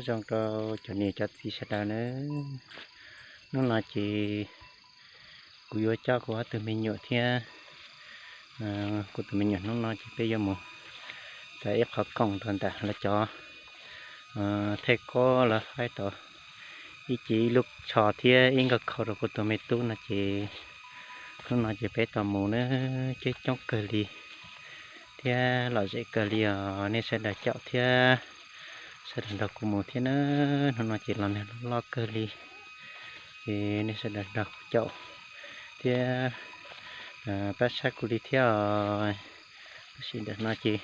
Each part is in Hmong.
Zoo rau cov niam cov txiv sawv daws na. Hnub no ces kuv yuav coj kuv ob tug me nyuam thiab kuv tus me nyuam, hnub no ces peb yuav mus txav ib qhov koom rau ntawm lawv cov thej kob, lawv faib tau ib ce ib lub tsho thiab ib nkawg khau rau kuv tus me tub no ces hnub no ces peb tau mus na, coob coob kawg li thiab lom zem kawg li os. Nej sawv daws caum thiab sawv daws nrog kuv mus thiab na. Hnub no ces los nag loj kawg li, ces nej sawv daws nrog kuv caum thiab pab saib kuv li thiab os. Tab sis ntawm no ces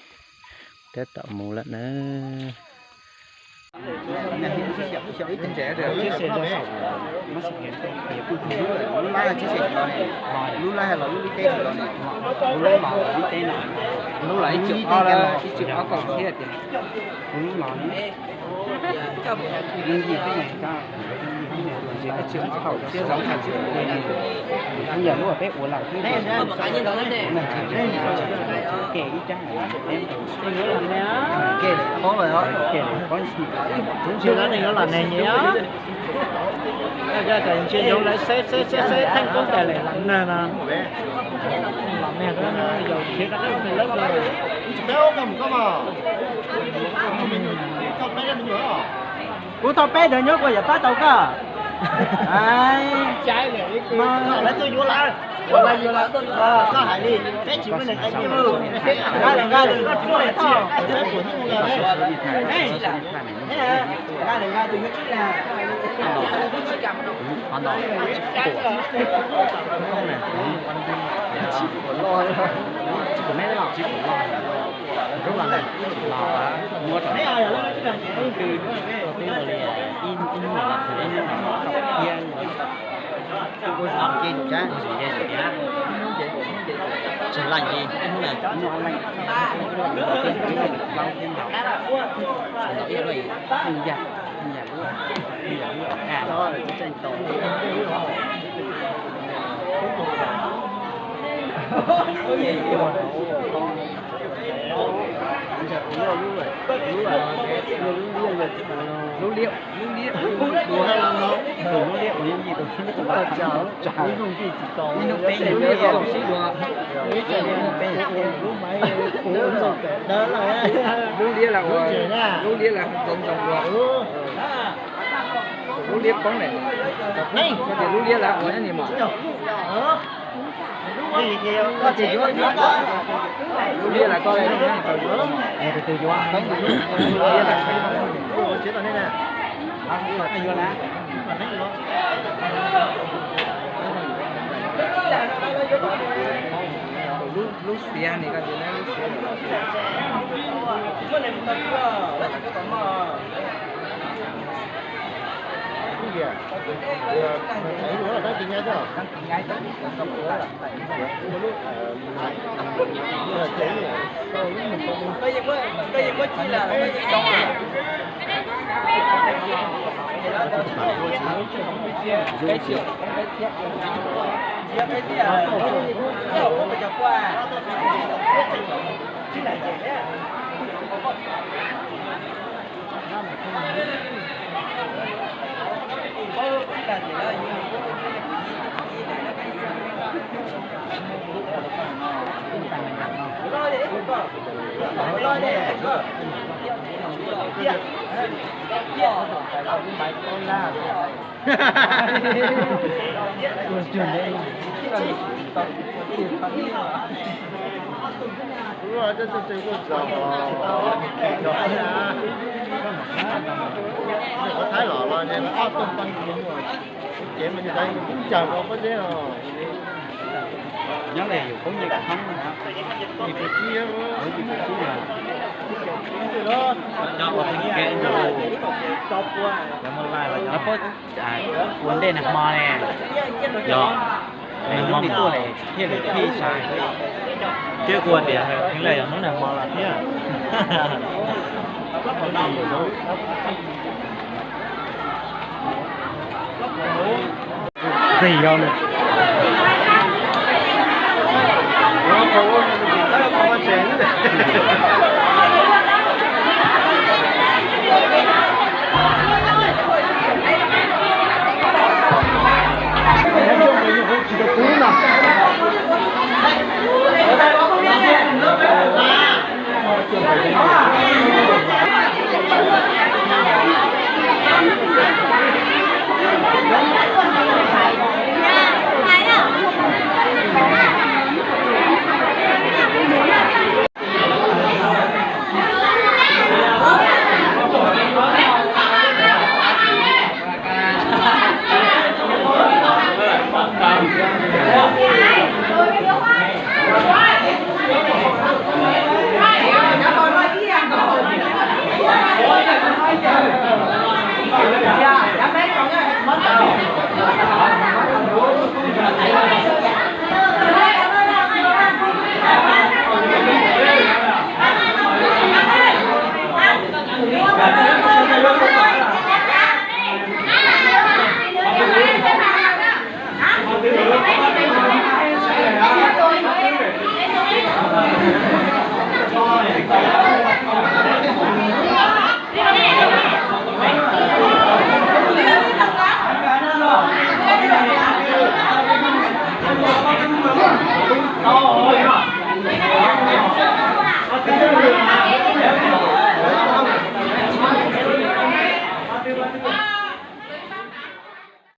tab tom mus lawm na. Lub lab los lub lib teb los, lub los ib teb no, lub los ib txwm ob, ib txwm ob kaum thiab tias, lub los yeej yim teb, ib txwm ob kaum thiab zoo, yam lub peb ua lawm xwb, ke ib rab ke, ke pob, ntsia lawv neeg nyob los neeg nyias, ntsia yoov lawv xeb xeb xeb xeb theej koob tais lem los nag no. Los nag no yaus khiav rov qab mus rau lawv ko. Kuv thauj peb ntawd nyob kuv yam pab tau koj. Lawv tuaj yuav lawm, koj hais li, peb tsis muaj neeg qee, nqa lawm nqa lawm, koj tsuaj lawm txog. Nqa lawm nqa tus yuav tsib lag. Tsis pum loj, tsis pum loj, rub los, los muab rau, twb li ib hnub los ib hnub los tau thiab. Ua zoo nce zus thiab, ua zoo nce zus thiab, tsis laij li ib hnub na, ib hnub laij, ib hnub laij, ib hnub laij, ib hnub laij. Lub liab, lub liab, lub liab, ib hnub peb, ib hnub peb, ib hnub peb, lub liab los ua, lub liab los ntxoov ntxoo ua, lub liab poob lawm, lub liab los ua nyob ni mos. Lub liab los koj, tus twg yuav, lub liab los, yuav na. Lub xiav ni koj, lub xiav. Ua, cov txawj txawj kuj txaus, cov Thaib los los ces ob tug pab, ces mas cov Thaib kuj txaus rau pob zeb os. Nyob li yus poob nyiaj khoob na, yus poob nyiaj khoob na, yus poob nyiaj khoob na, yog muaj laij los yog ua ntej nag hmo ne, yog nag hmo tuaj lawm thiaj li thij sai, thiab kuv tias heev lawm yog hnub nag hmo los thiab. Ntxig yog nws.